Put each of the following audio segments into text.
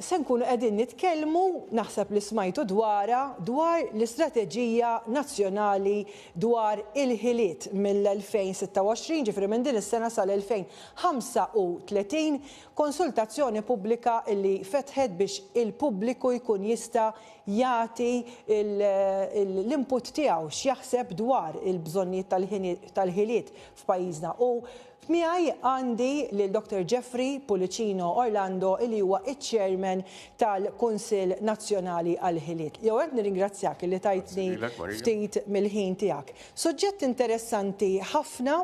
se nkunu qegħdin nitkellmu, naħseb li smajtu dwarha, dwar l-Istrateġija Nazzjonali dwar il-Ħiliet mill-2026, ġifieri minn din is-sena sal-2035, konsultazzjoni pubblika li fetħet biex il-pubbliku jkun jista' jagħti l-input tiegħu x'jaħseb dwar il-bżonnijiet tal-ħiliet f'pajjiżna. U Miegħi għandi lil Dr. Jeffrey Pullicino Orlando li huwa iċ-Chairman tal-Kunsill Nazzjonali għall-Ħiliet. L-ewwel nett nirringrazzjak li tajtni ftit mill-ħin tiegħek. Suġġett interessanti ħafna.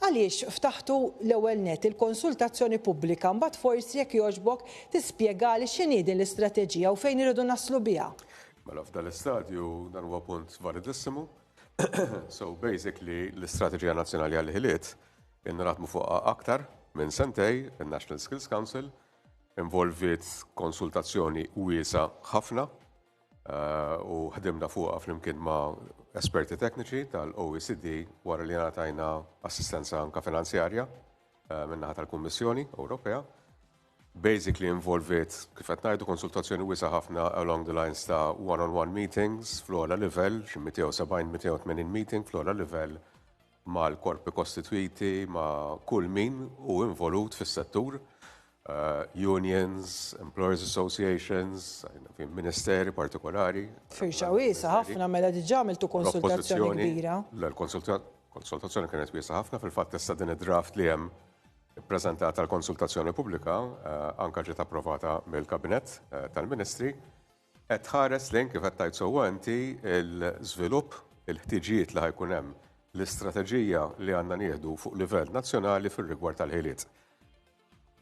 Għaliex ftaħtu l-ewwel nett il-konsultazzjoni pubblika mbagħad forsi jekk jogħġbok tispjegali x'inhi din l-istrateġija u fejn irridu naslu biha. Mela f'dan l-istadju dan huwa punt validissimu. So basically l-Istrateġija Nazzjonali għall-Ħiliet ilna naħdmu fuqha aktar minn sentej, il-National Skills Council involviet konsultazzjoni wiesa ħafna eh, u ħdimna fuqha flimkien ma' esperti tekniċi tal-OECD wara li ngħatajna assistenza anka finanzjarja eh, min-naħa tal-Kummissjoni Ewropea. Basically involviet, kif qed ngħidu, konsultazzjoni wiesgħa ħafna along the lines ta' one-on-one meetings fl-ogħla livell, xi 270-280 meeting fl-ogħla livell mal-korpi kostitwiti, ma' kull min hu involut fis-settur, uh, unions, employers associations, ministeri partikolari. Firxa wiesgħa ħafna mela diġà għamiltu konsultazzjoni kbira. L-konsultazzjoni kienet wiesgħa ħafna, fil-fatt issa din id-draft li hemm ippreżentata għall-konsultazzjoni pubblika, anke ġiet approvata mill-Kabinett tal-Ministri, qed tħares lejn kif qed tgħid sewwa inti l-żvilupp, il-ħtiġijiet li ħa jkun hemm, l-istrateġija li għandna nieħdu fuq livell nazzjonali fir-rigward tal-ħiliet.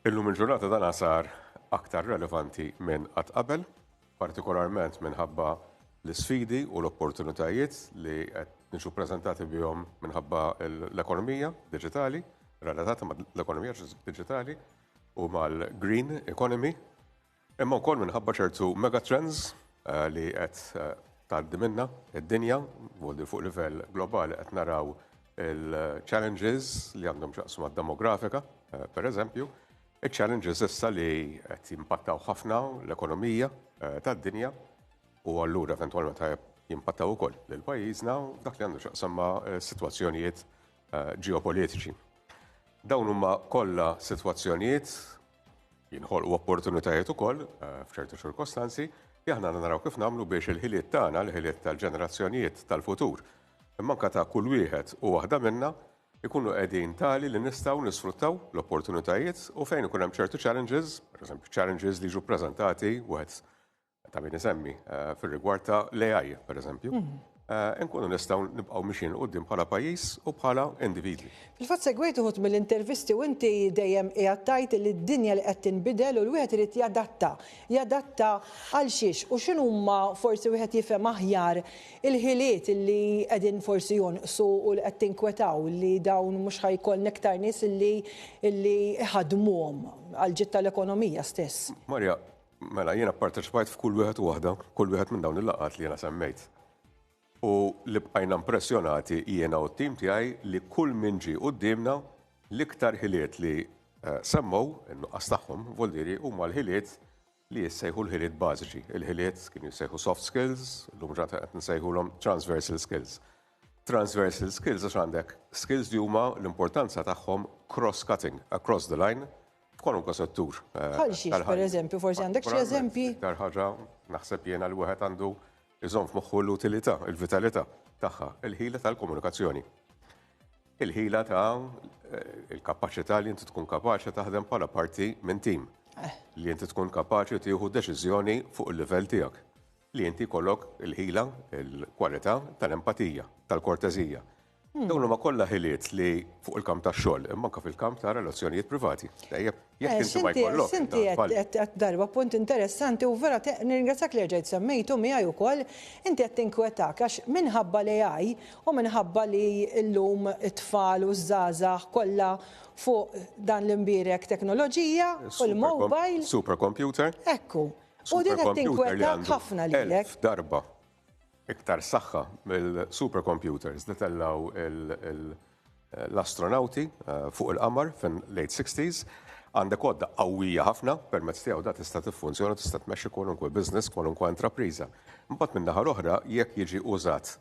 Illum il-ġurnata dan sar aktar relevanti minn qatt qabel, partikolarment minħabba l-isfidi u l-opportunitajiet li qed niġu ppreżentati bihom minħabba l-ekonomija diġitali, relatata mal-ekonomija diġitali u mal-green economy, imma wkoll minħabba ċertu megatrends eh, li qed eh, tgħaddi minna id-dinja, voldi fuq livell globali qed naraw il-challenges li għandhom x'jaqsmu mad-demografika, eh, per eżempju, il-challenges issa li qed jimpattaw ħafna l-ekonomija tad-dinja u allura eventwalment jimpattaw ukoll lil pajjiżna dak li għandu x'jaqsam ma' sitwazzjonijiet ġeopolitiċi. Dawn huma kollha sitwazzjonijiet jinħolqu opportunitajiet ukoll f'ċertu ċirkostanzi li aħna naraw kif nagħmlu biex il-ħiliet tagħna, il-ħiliet tal-ġenerazzjonijiet tal-futur, imma anke ta' kull wieħed u waħda minna ikunu qegħdin tali li nistgħu nisfruttaw l-opportunitajiet u fejn ikun hemm ċertu challenges, pereżempju challenges li jiġu ppreżentati wieħed ta' min isemmi eh, fir-rigward ta' l-AI, pereżempju. Mhm. Eh, nkunu nistgħu nibqgħu mixin quddiem bħala pajjiż u bħala individwi. Fil-fatt segwejt uħud mill-intervisti u inti dejjem qiegħed tgħid li d-dinja li qed tinbidel u l-wieħed irid jadatta. Jadatta għal xiex u x'inhuma forsi wieħed jifhem aħjar il-ħiliet li qegħdin forsi jonqsu u li qed tinkwetaw li dawn mhux ħa jkollna iktar nies li li iħaddmuhom għall-ġid tal-ekonomija stess. Maria, mela jiena pparteċipajt f'kull wieħed u waħda, kull wieħed minn dawn il-laqgħat li jiena semmejt. U li bqajna impressjonati jiena u t-tim tiegħi li kull min ġie quddiemna l-iktar ħiliet li eh, semmew, in-nuqqas tagħhom, vuol dire, huma l-ħiliet li jissejħu l-ħiliet bażiċi. Il-ħiliet kienu jissejħu soft skills, l-lum ġurnata qed nsejħulhom transversal skills. Transversal skills għax għandek skills li huma l-importanza tagħhom cross-cutting, across the line, f'kwalunkwe settur. Eh, Bħal xiex, per eżempju, forsi għandek xi eżempji? Iktar ħaġa naħseb jiena li wieħed għandu iżomm f'moħħu l-utilità, il-vitalità tagħha, il-ħila tal-komunikazzjoni. Il-ħila ta' eh, il-kapaċità li inti tkun kapaċi taħdem bħala parti minn tim. Eh. Li inti tkun kapaċi tieħu deċiżjoni fuq il-livell tiegħek. Li inti jkollok il-ħila, il-kwalità tal-empatija, tal-kortezija. Dawn huma kollha ħiliet li fuq il-kamp tax-xogħol, imma anke fil-kamp ta' relazzjonijiet privati. Tajjeb, jekk eh, inti ma jkollok. Inti qed darba punt interessanti u vera nirringrazzjak li rġajt semmejtu miegħi wkoll, inti qed tinkwetak għax minħabba l-AI U minħabba li llum it-tfal u ż-żgħażagħ kollha fuq dan l-imbierek teknoloġija u l-mobile. Supercomputer. Ekku. U din qed tinkwetak ħafna lilek. Darba iktar saħħa mill-supercomputers li tellgħu l-astronawti eh, fuq il-qamar fin late 60s. Għandek għodda qawwija ħafna, permezz tiegħu da tista' tiffunzjona, tista' tmexxi kwalunkwe business, kwalunkwe intrapriża. Imbagħad min-naħa l-oħra, jekk jiġi użat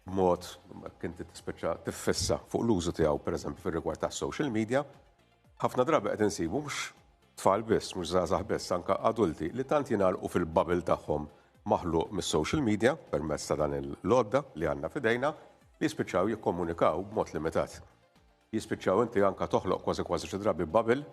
b'mod jekk inti tispiċċa tiffissa fuq l-użu tiegħu pereżempju fir-rigward tas-social media, ħafna drabi qed insibu mhux tfal biss, mhux żgħażagħ biss, anke adulti li tant jingħalqu fil-bubble tagħhom maħluq mis-social media permezz ta' dan l-għodda li għandna f'idejna li jispiċċaw jikkomunikaw b'mod limitat. Jispiċċaw inti anke toħloq kważi kważi xi drabi bubble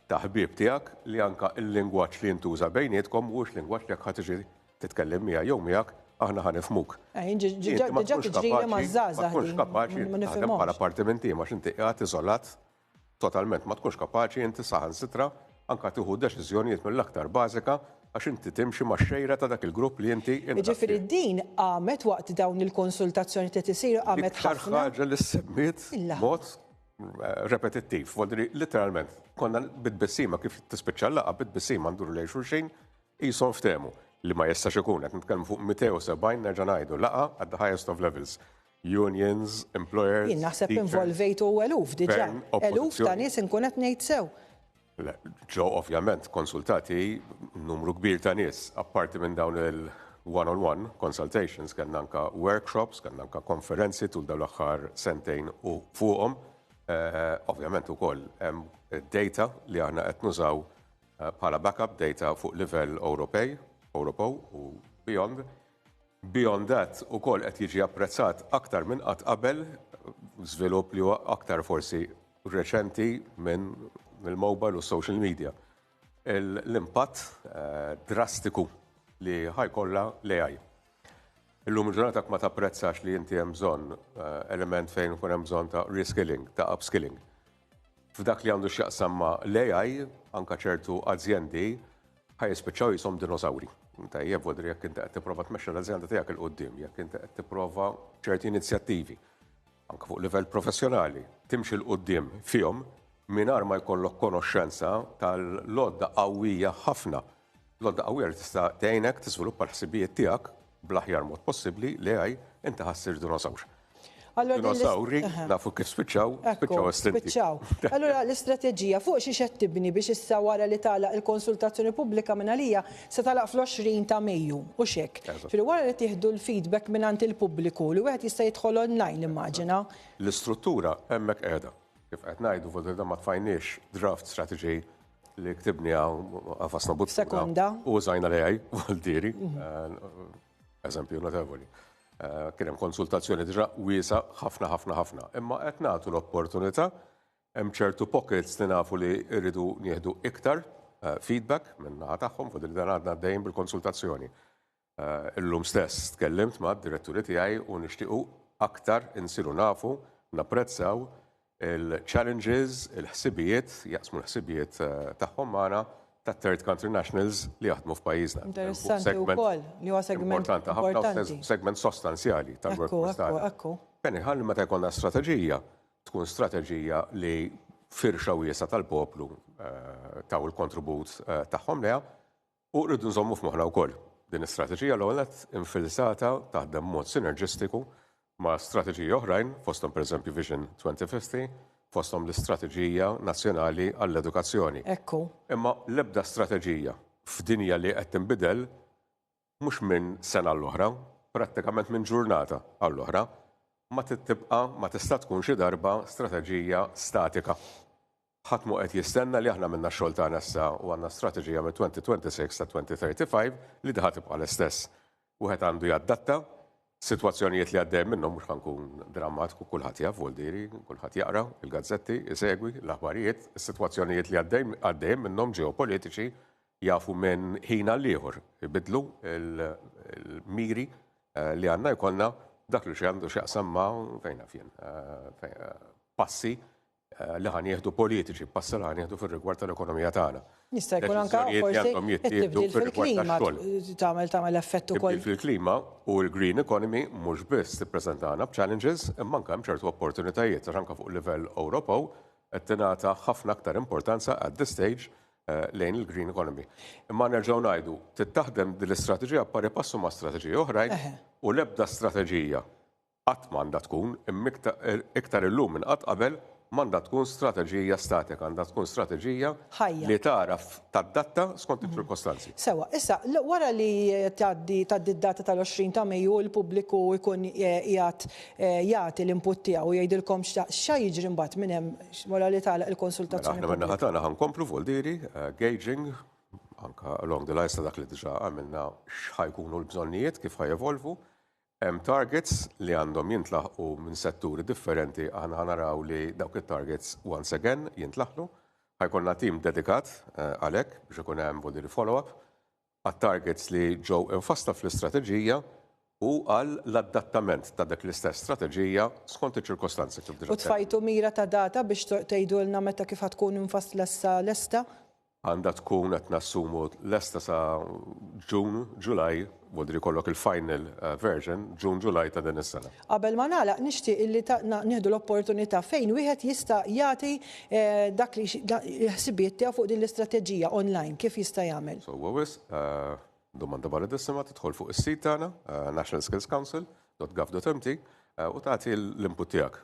ta' ħbieb tiegħek li anke l-lingwaġġ li jintuża bejnietkom mhuwiex lingwaġġ li jekk ħa tiġi titkellem miegħi jew miegħek aħna ħa nifhmuk. Diġà tiġrili maż-żgħażagħ. Ma tkunx kapaċi taħdem bħala parti minn tim għax inti qiegħed iżolat totalment ma tkunx kapaċi inti saħansitra anke tieħu deċiżjonijiet mill-aktar bażika għax inti timxi max-xejra ta' dak il-grupp li inti Jiġifieri din qamet waqt dawn il-konsultazzjonijiet qed isiru qamet ħafna. L-iktar ħaġa li ssemmiet b'mod repetittiv, vuol literalment konna bit-tbissima kif tispiċċa l-laqgħa bit-tbissima nduru lejn xulxin qishom ftehmu li ma jistax ikun qed nitkellmu fuq 270 nerġa' ngħidu laqgħa at the highest of levels. Unions, employers. Jien naħseb involvejtu eluf diġà. Eluf ta' nies inkun qed ngħid sew. Le, ġew ovvjament konsultati numru kbir ta' nies, apparti minn dawn il one-on-one consultations, kellna anka workshops, kellna anka konferenzi tul dawn l-aħħar sentejn u fuqhom. Ovvjament ukoll hemm data li aħna qed nużaw bħala backup data fuq livell Ewropej, Ewropew u beyond. Beyond that, ukoll qed jiġi apprezzat aktar minn qatt qabel, żvilupp li huwa aktar forsi reċenti minn mill-mobile u social media. L-impatt drastiku li ħa jkollha l-AI. Illum il-ġurnata ma tapprezzax li inti hemm bżonn element fejn ikun hemm bżonn ta' reskilling, ta' upskilling. F'dak li għandu x'jaqsam ma' l-AI, anka ċertu azjendi ħa jispiċċaw qishom dinosawri. Tajjeb, vodri jekk inti qed tipprova tmexxi l-azjenda tiegħek 'il quddiem, jekk inti qed tipprova ċerti inizjattivi, anke fuq livell professjonali, timxi 'l quddiem fihom mingħajr ma jkollok konoxxenza tal-għodda qawwija ħafna. L-għodda qawwija li tista' tgħinek tiżviluppa l-ħsibijiet tiegħek bl-aħjar mod possibbli, l-AI, inti ħa ssir dinosawr. Dinosawri, nafu kif spiċċaw, spiċċaw estinti. Spiċċaw. Allura l-istrateġija fuq xiex qed tibni biex issa wara li tagħlaq il-konsultazzjoni pubblika minn għalija se tagħlaq fl-20 ta' Mejju u x'hekk. Ġifieri wara li tieħdu l-feedback mingħand il-pubbliku li wieħed jista' jidħol online nimmaġina. L-istruttura hemmhekk qiegħda. Kif qed ngħidu fuq ma tfajniex draft strategy li ktibniha għafasna buttuna. Sekonda. U użajna l-AI, vuol Eżempju notevoli. Kien hemm konsultazzjoni diġà wiesa ħafna ħafna ħafna. Imma qed nagħtu l-opportunità hemm ċertu pockets li nafu li rridu nieħdu iktar feedback minn naħa tagħhom fuq dan għadna għaddejjin bil-konsultazzjoni. Illum stess tkellimt ma' diretturi tiegħi u nixtiequ aktar insiru nafu, napprezzaw il-challenges, il-ħsibijiet, jaqsmu l-ħsibijiet tagħhom magħna ta' third country nationals li jaħdmu f'pajjiżna. Interessanti wkoll li huwa segment importanti ħafna, segment sostanzjali tal-workforce tagħna. Ekku. Bene, ħalli meta jkollna strateġija, tkun strateġija li firxa wiesa tal-poplu taw il-kontribut tagħhom leha. U rridu nżommu f'moħħna wkoll din is-strateġija l-ewwel nett infilsata taħdem b'mod sinerġistiku ma' strateġiji oħrajn, fosthom pereżempju Vision 2050, fosthom l-Istrateġija Nazzjonali għall-Edukazzjoni. Ekku. Imma l-ebda strateġija f'dinja li qed tinbidel mhux minn sena għall-oħra, prattikament minn ġurnata għall-oħra, ma tibqa' ma tista' tkun xi darba strateġija statika. Ħadd mhu qed jistenna li aħna għamilna x-xogħol tagħna issa u għandna strateġija mill-2026 sa 2035 li diħa tibqa' l-istess. Wieħed għandu jadatta sitwazzjonijiet li għaddejjem minnhom mhux ħa nkun drammatiku kulħadd jaf vuol kulħadd jaqra il-gazzetti, isegwi l-aħbarijiet, is-sitwazzjonijiet li għaddejjem minnhom ġeopolitiċi jafu minn ħin għal ieħor ibiddlu l-miri li għandna jkollna dak li xi għandu x'jaqsam ma' fejn naf jien passi li ħa nieħdu politiċi, passi li ħa nieħdu fir-rigward tal-ekonomija tagħna. Jista' jkun anke forsi it-tibdil fil-klima tagħmel tagħmel effett ukoll. Tibdil fil-klima u l-green economy mhux biss tippreżentana b'challenges imma anke hemm ċertu opportunitajiet għax anke fuq livell Ewropew qed tingħata ħafna aktar importanza at this stage lejn il-green economy. Imma nerġgħu ngħidu, trid taħdem din l-istrateġija pari passu ma' strateġiji oħrajn u l-ebda strateġija qatt m'għandha tkun, imma iktar illum minn qatt qabel. M'għandha tkun strateġija statika, għandha tkun strateġija Ħajja. li tagħraf tadatta skont iċ-ċirkostanzi. Sewwa, issa, wara li tgħaddi tgħaddi d-data tal-20 ta' Mejju u l-pubbliku jkun qiegħed jagħti l-input tiegħu u jgħidilkom x'ha jiġri mbagħad minn hemm wara li tagħlaq Mela il-konsultazzjoni aħna min-naħa pubblika? tagħna ħa nkomplu Voldieri, gauging, anke along the lines ta' dak li diġà għamilna x'ħa jkunu l-bżonnijiet, kif ħa jevolvu. Hemm targets li għandhom jintlaħqu minn setturi differenti, aħna ħa naraw li dawk it-targets once again jintlaħqu. Ħa jkollna team dedikat għalhekk biex ikun hemm vuol dire follow-up għat-targets li ġew infassla fl-istrateġija u għal l-adattament ta' dak l-istess strateġija skont iċ-ċirkostanzi kif diġà U tfajtu mira ta' data biex tgħidulna meta kif ħa tkun infassla issa lesta? Għandha tkun qed nassumu lesta sa June, July, vuol dire jkollok il-final version June, July ta' din is-sena. Qabel ma nagħlaq nixtieq illi nieħdu l-opportunità fejn wieħed jista' jagħti dak li l-ħsibijiet tiegħu fuq din l-istrateġija online, kif jista' jagħmel? So huwa wisq, domanda validissima, tidħol fuq is-sit tagħna nationalskillscouncil.gov.mt u tagħti l-input tiegħek.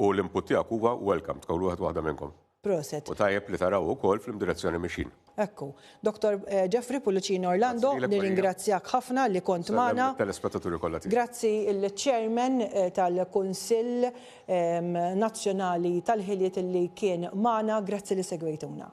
U l-input tiegħek huwa welcome, tkun wieħed waħda minnkom. Proset. U tajjeb li taraw ukoll fl-direzzjoni mixin. Ekku. Dr. Jeffrey Pullicino Orlando, Grazzi lilek, Marija. nirringrazzjak ħafna li kont magħna. Telespettaturi kollha tiegħek. Grazzi il-Chairman tal-Kunsill Nazzjonali tal-Ħiliet li kien magħna. Grazzi li segwejtuna.